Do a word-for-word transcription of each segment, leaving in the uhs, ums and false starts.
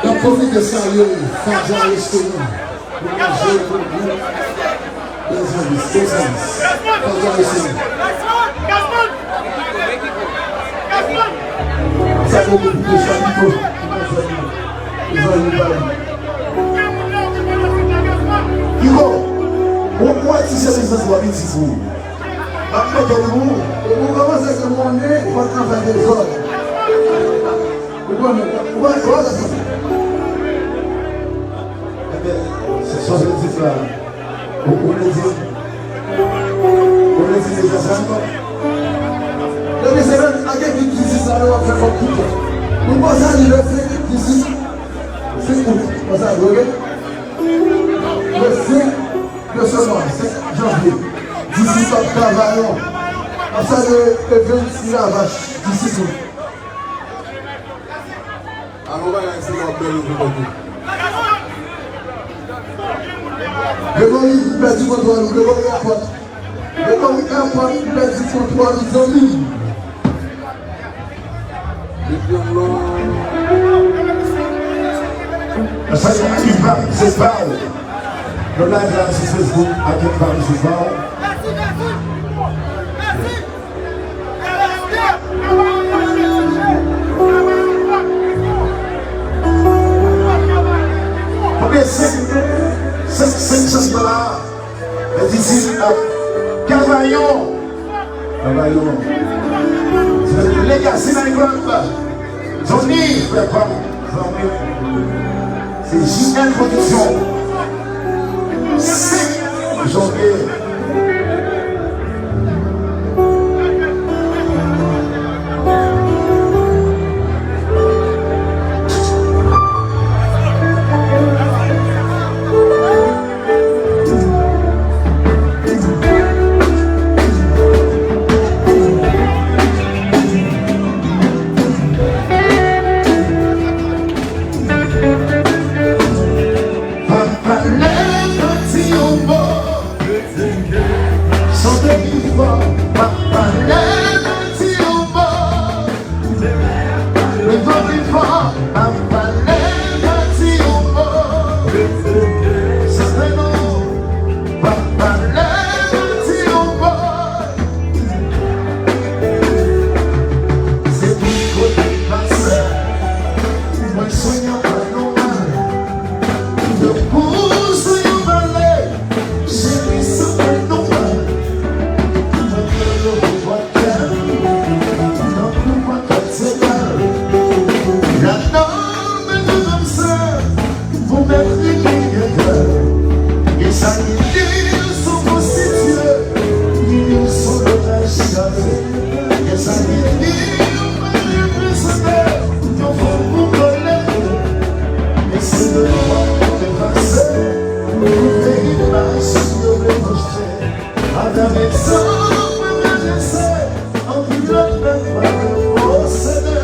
N ap pwofite salye Fadja Restaurant. Manje pou gou. Bèl sèvis, bèl sèvis. Fadja Restaurant. Sa bon pou tout sa ki bon. Zanmi pa m. Kiko, ou, ou wè ti sèvis nan twa piti pou ou. M ap mete l pou ou. Ou kòmanse se monnen, ou pa t nan fè dezòd. Ou konnen, ou pa, ou pa sa. Ebyen, se sa w di la. Ou, ou vle di, ou vle di deja sa ankò. Depi se menm ak ekip dizis la, nou ap fè kòb kouto. Nou pa sa li le senk dizis, senk out, pa sa, ok? Le senk de ce mois, senk janvye, dizis ap travay, ap salye Evens Lavach, dizis out. Alon bagay se lòt bèl jou kontou. Gregory pèdi kontwòl ou, Gregory Airport. Gregory Airport pèdi kontwòl ou, zanmi m. Sa se pa m, se pa w. Nou live la sou Facebook, ak pa m, se pa w. Premye senk, senk, senk chans la, men dizis, Kavayon. Kavayon. Legacy Night Club. Johnny, frè pa m, zanmi m. Se J N Production. Senk janvye. Pa pale, pa di yon mo. Chante pi fò, pa pale, pa di yon mo. Leve pi fò, pa pale, pa di yon mo. Chante non, pa pale, pa di yon mo. Se tout kote m pase, mwen sonje pa nòmal. Tankou se yon balè, cheri, sa pa nòmal. Mwen pran yon pòtè, tankou pòtè se bal. La dame de damsèl, pou mèt li gen kè. Gen sa ki di l se yon pwostitye, gen yon se yon otaj chave. Gen sa ki di yo pa reprezante yon fanm pou kole. Men se de lwa pou depase, pou peyi mach yo vle pwojte. Avèk egzanp mwen vle lese, anpil lòt nèg pa gen posede.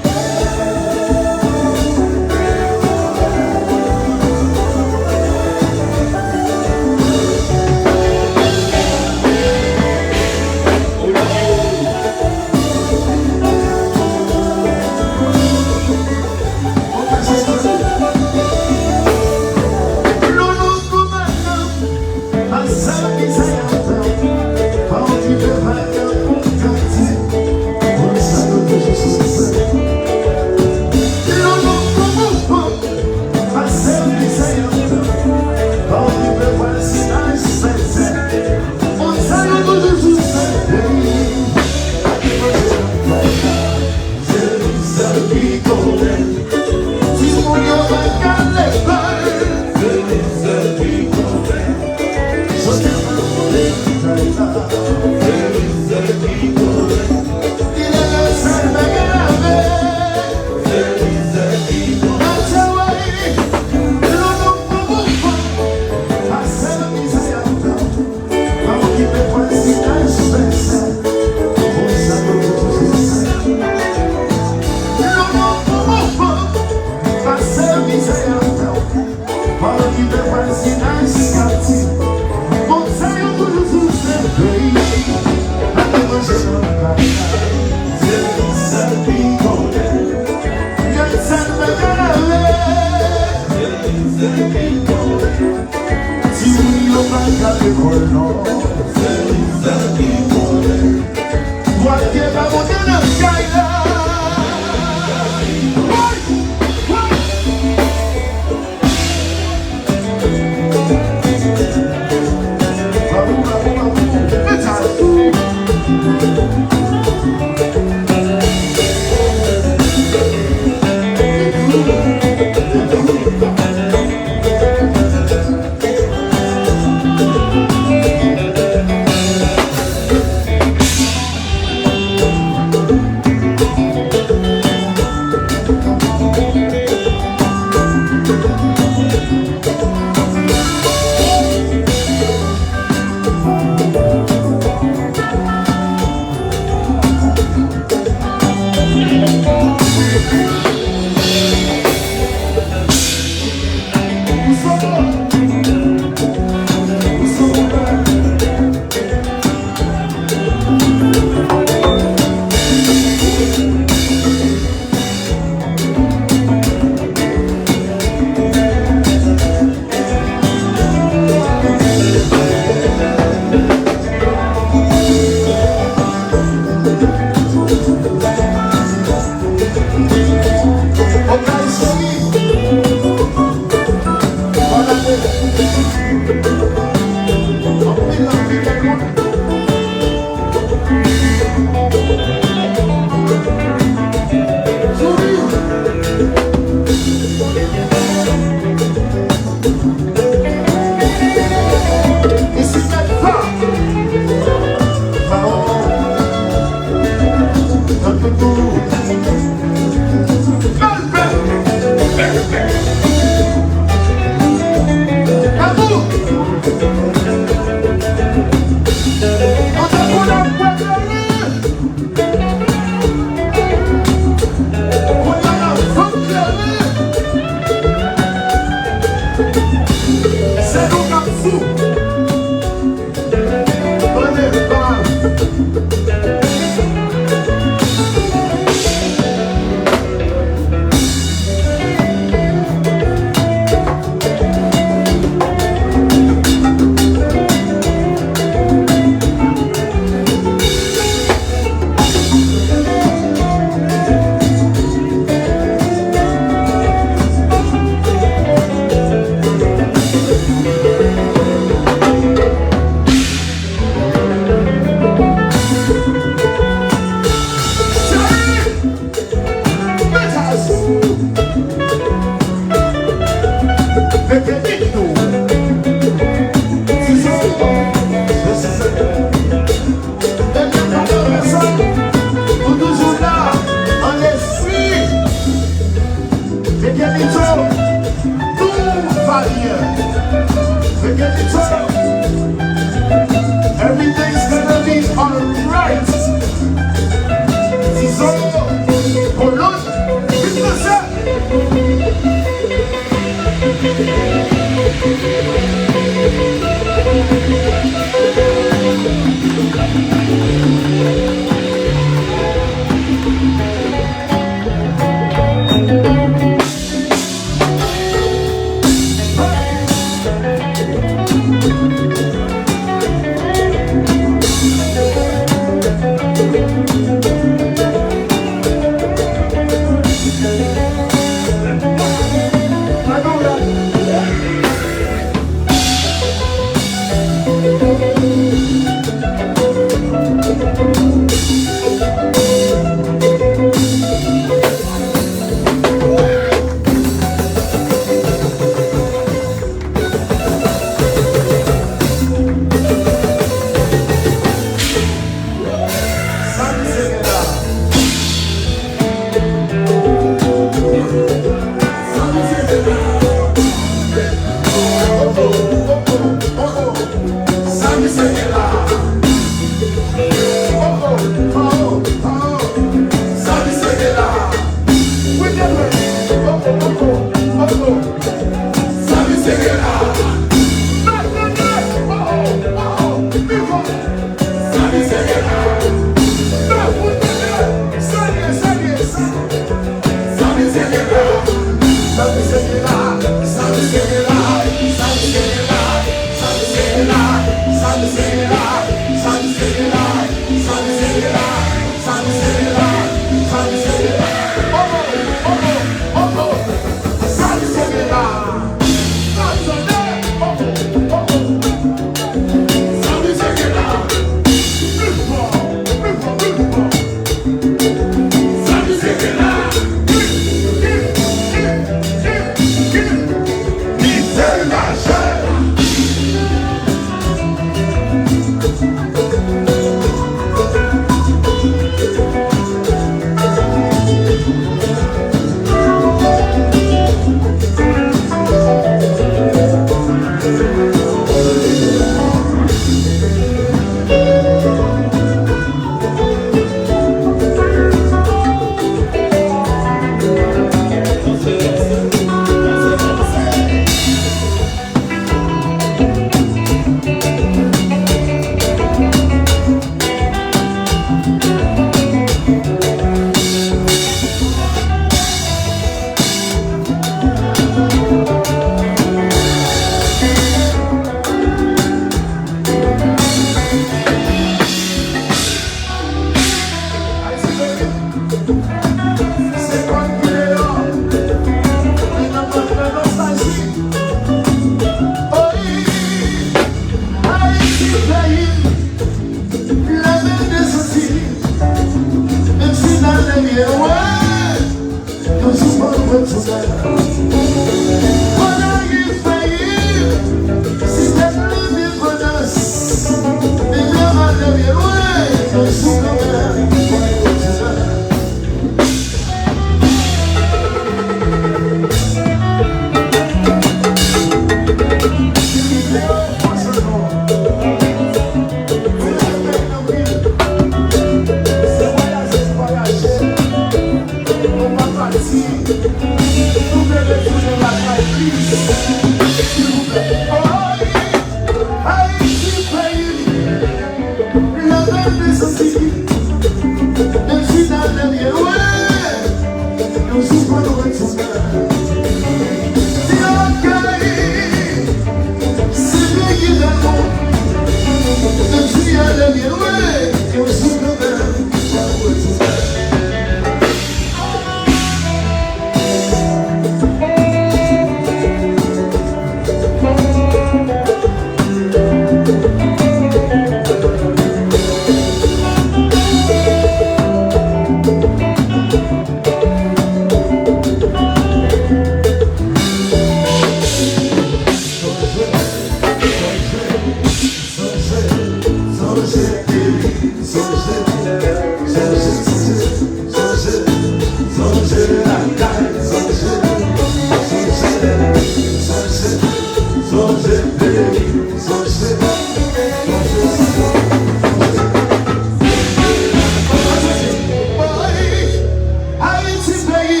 Ayiti peyi,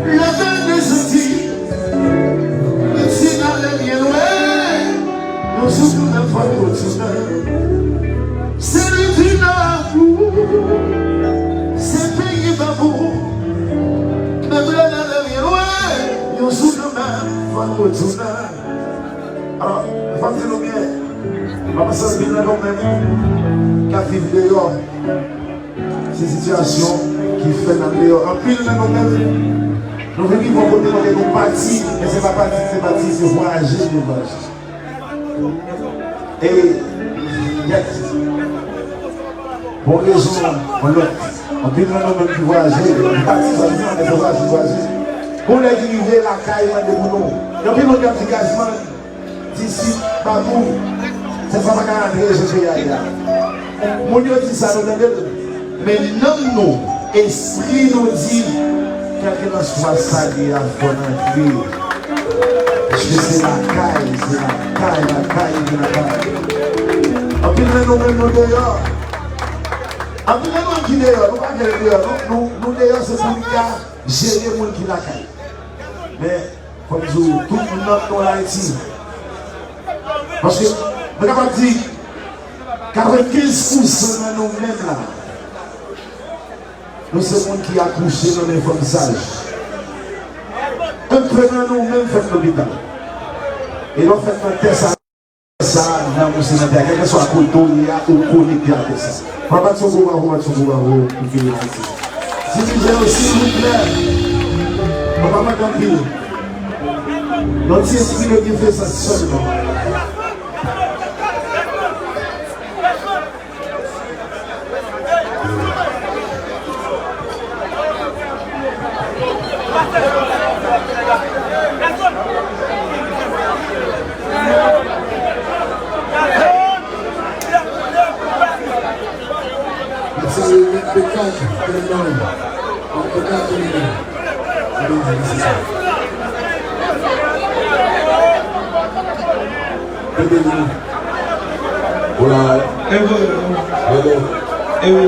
lè bèl de Zandi, Ayiti n ale byen lwen, yon jou kanmenm fò n retounen. Se li di nan pou, se peyi babou, menm lè n ale byen lwen, yon jou kanmenm fò n retounen. Alò, fò m di nou byen, mwen panse anpil nan nou menm k ap viv deyò. Se sitiyasyon ki fè n andeyò. Anpil nan nou menm, nou vin rive yon kote kote nou pati, men se pa pati, se pati, se vwayaje nou vwayaje. E, yes. Pou yon rezon, yon lòt. Anpil nan nou menm ki vwayaje, nou pati, sa vle di, men se vwayaje, vwayaje. Pou lè ki rive lakay, mande pou nou. Gen anpil moun k ap di, Gazman, Disip, Babou, se sa pa ka antre jan peyi a ye a. Moun yo di sa, nou tande l. Men nanm nou, espri nou di, kèlkelanswa sa ye a, fò n antre. Paske se lakay, se lakay, lakay, se lakay. Anpil nan nou menm nou deyò. Anpil nan nou menm ki deyò, nou pa gen deyò, nou, nou, nou deyò se pou n ka jere moun ki lakay. Men, fò m di w, tout moun nan Ayiti. Paske, mwen kapab di, katrevenkenz pousan nan nou menm la, nou se moun ki akouche nan men fanm saj. Enpe nan nou menm fèt lopital. E lè w fèt nan tè sa, sa, nanm ou se nan tè a, kèlkeswa kote w ye a, ou konekte a tè sa. Mwen bat yon gwo bravo, bat yon gwo bravo pou peyi Ayiti. Dirijan yo, silvouplè, mwen pa mande anpil. Yon ti espri de byenfezans sèlman. Mèt salye mèt Bekay, tèlman. Mèt Bekay, tèlman. Mèt Bekay, tèlman. Bebe nou. Hola. Hello. Hello. Hello.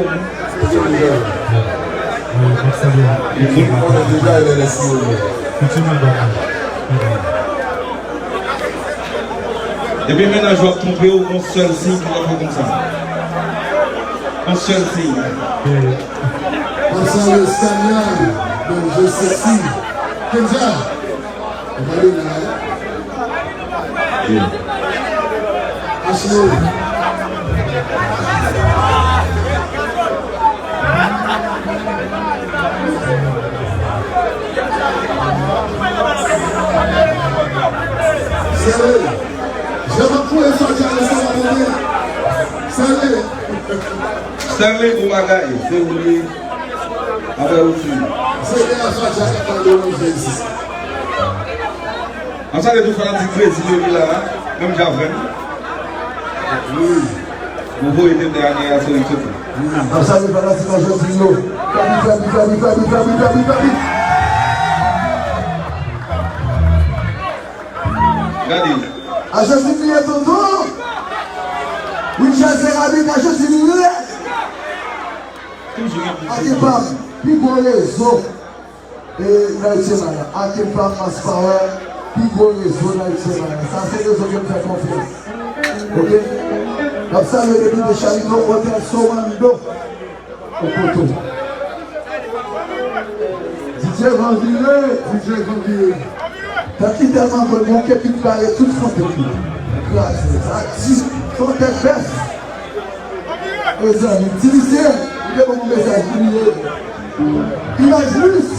Bebe nou. Wi, mwen salye. Moun konnen deja, e lè lè si yo. Kontinye, baba. Depi mennaj ou ap twonpe w, yon sèl siy ki t ap fè konsa. Yon sèl siy. Mwen salye Sanya, Don Joseph. Kenja. Ou pale la, wi. Ashley. Sèle. Jan m ap voye sòti a, lè sa va monte. Sèle. Sèle, bon bagay. Se ou li. Apre ou fini. Senyè a fè Jack ap mande w manje isi. An salye tout fanatik Brezil yo ki la a, menm jan avè m. Wi. Ou voye tete a gen a sou YouTube. Wi. An salye fanatik Ajantin yo. Fabi, Fabi, Fabi. Gade. Ajantin li ye tonton. Wi, Jazz Rabbit, Ajantin li ye. Toujou gen pou Ake pa m, pi gwo rezo, e, nan Etye Maya. Ake pa m, Mass Power, pi gwo rezo nan Etye Maya. Sa se rezo ke m fè konfyans. Oke? N ap salye depi de Chalino, Otèl Sorando, Okoto. D J Van Vire, D J Van Vire. Tèt li tèlman gwo, li monte pi bare tout fon tèt li. Kraze, sa di, se yon tèt bèf. Mezanmi, ti misye, li te ban m mesaj pou li ye. Imaj Lis.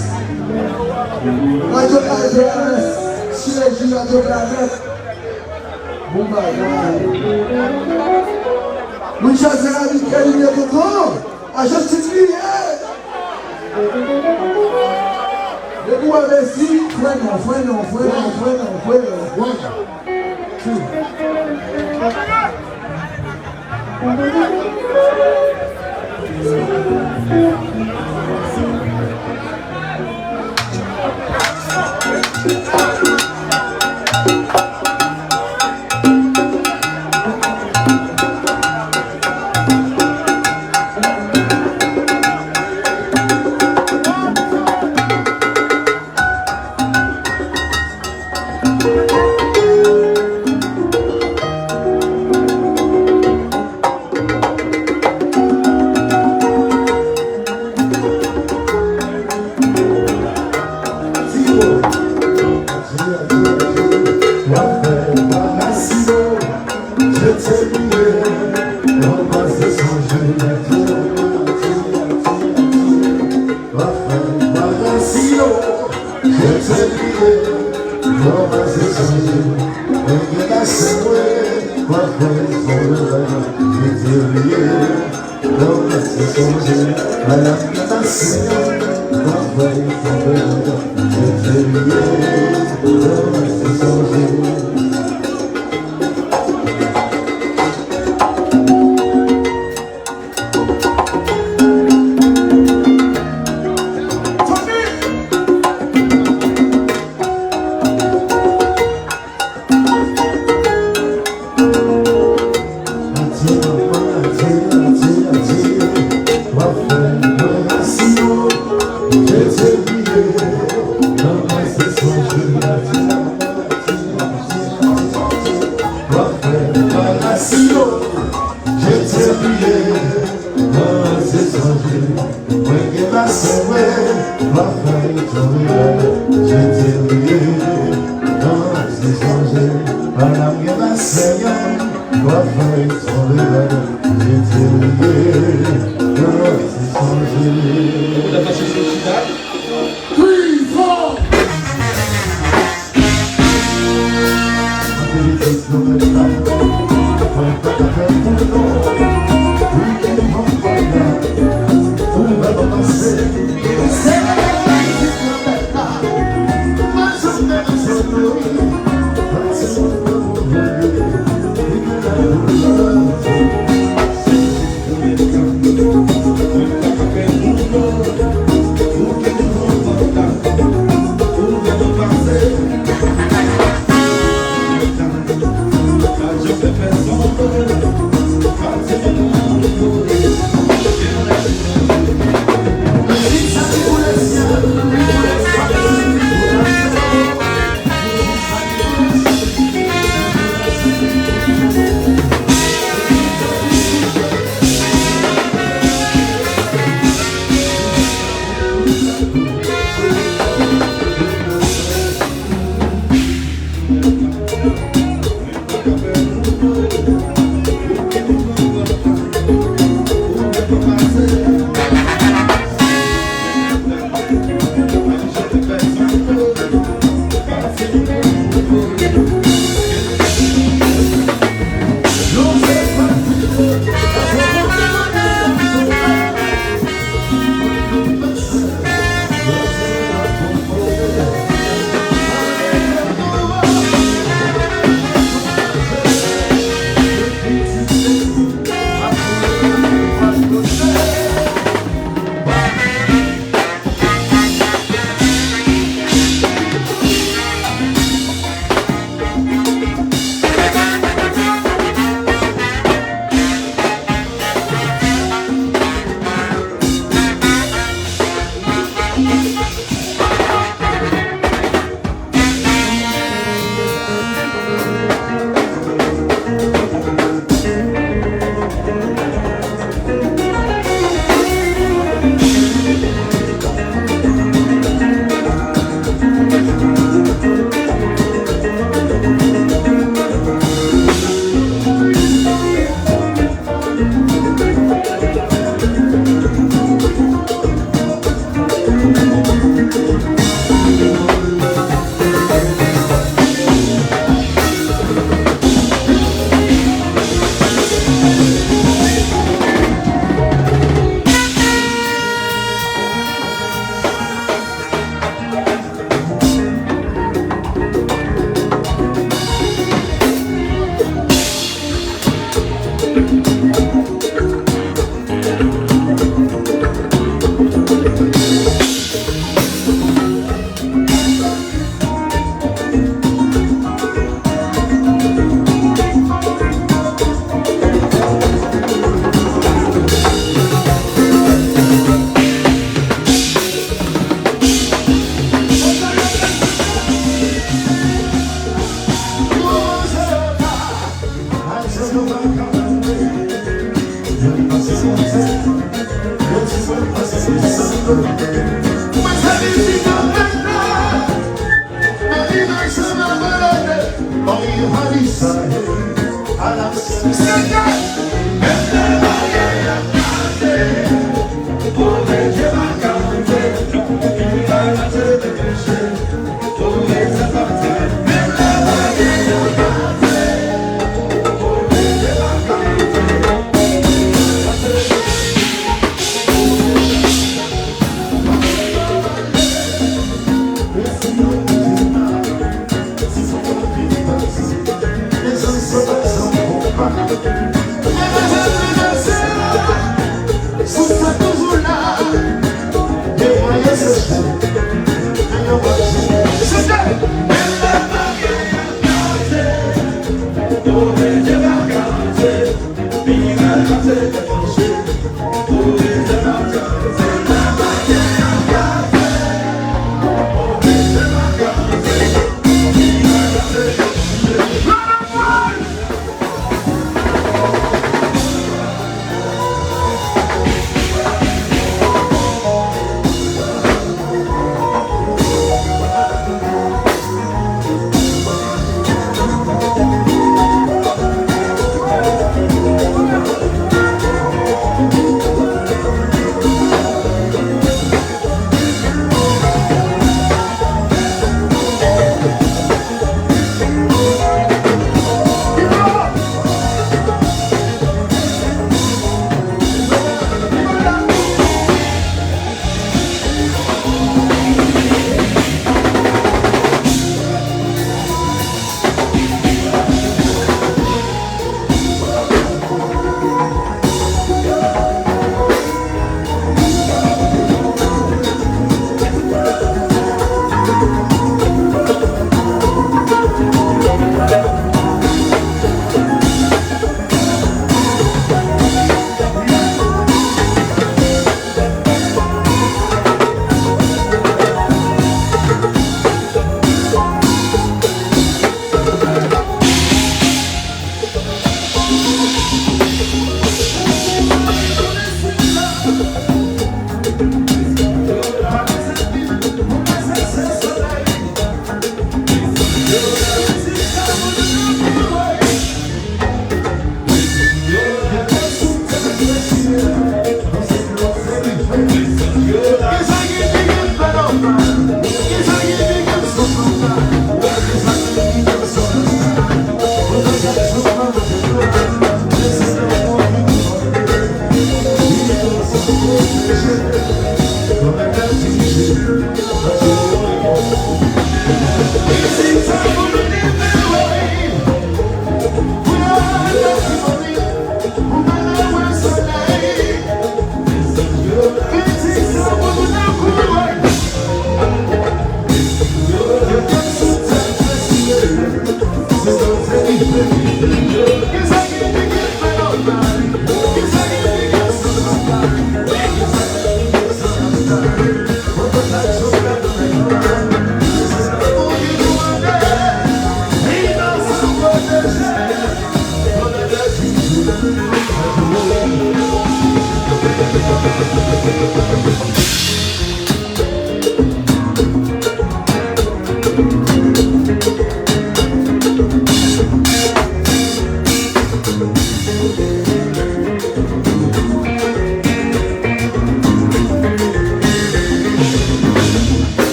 Radyo K G R S, Chirurgie Radyo Planèt. Bon bagay. Moun chaje rabi kè li ye tonton. Ajantin li ye. Depi w wè Messi, frennen, frennen, frennen, frennen, frennen.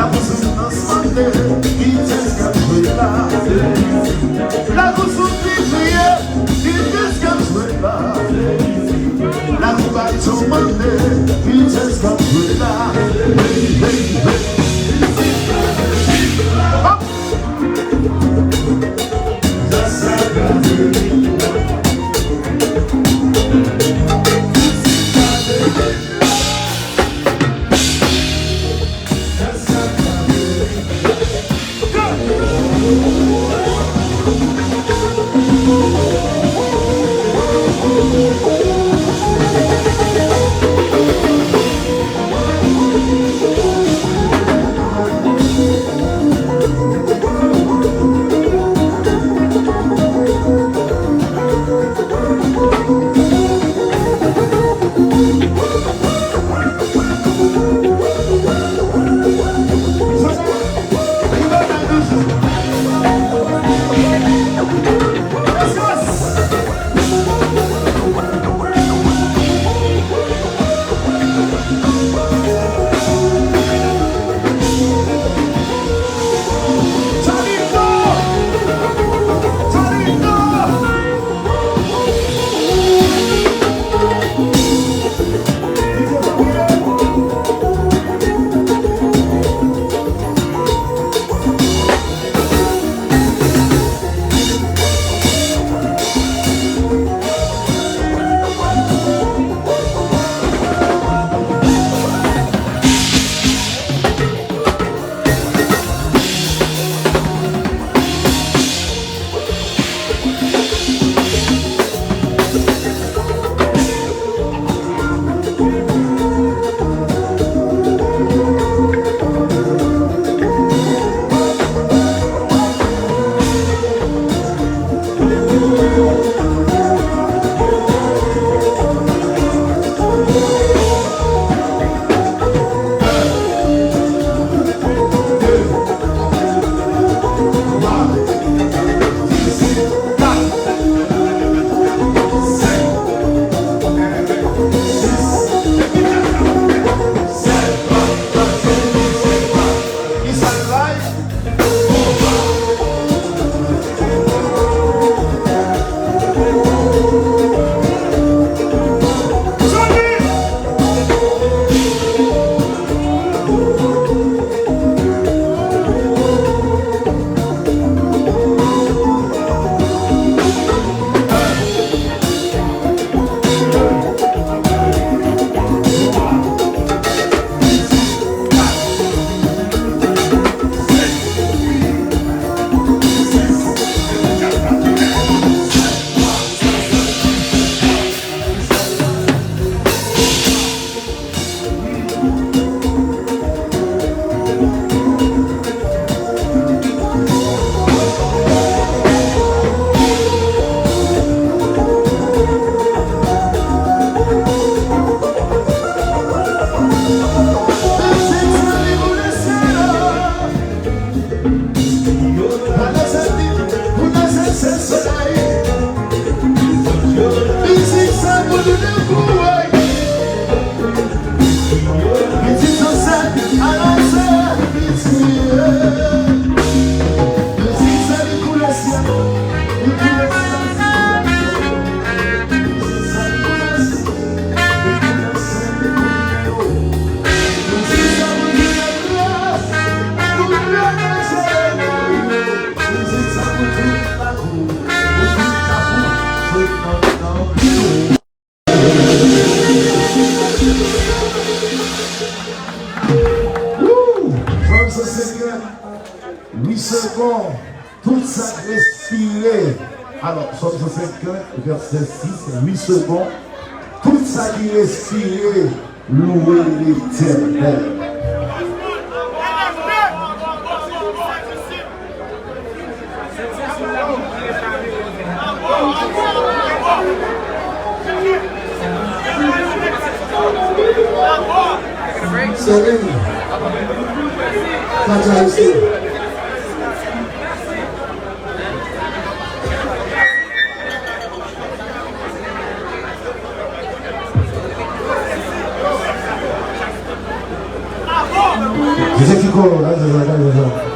Lakou sou Nans Mande, Vitès k ap jwe la. Lakou sou Fevriye, Vitès k ap jwe la. Lakou Baton Mande, Vitès k ap jwe la. Hey, hey, hey. Hop! Woo! Sòm san senkant, Louis Segond, tout sa k respire. Alò, Sòm san senkant, vèsè sis, Louis Segond, tout sa ki respire, louwe Letènèl. Sèvi m. Pataje. Mesye Kiko, gade sa, gade sa.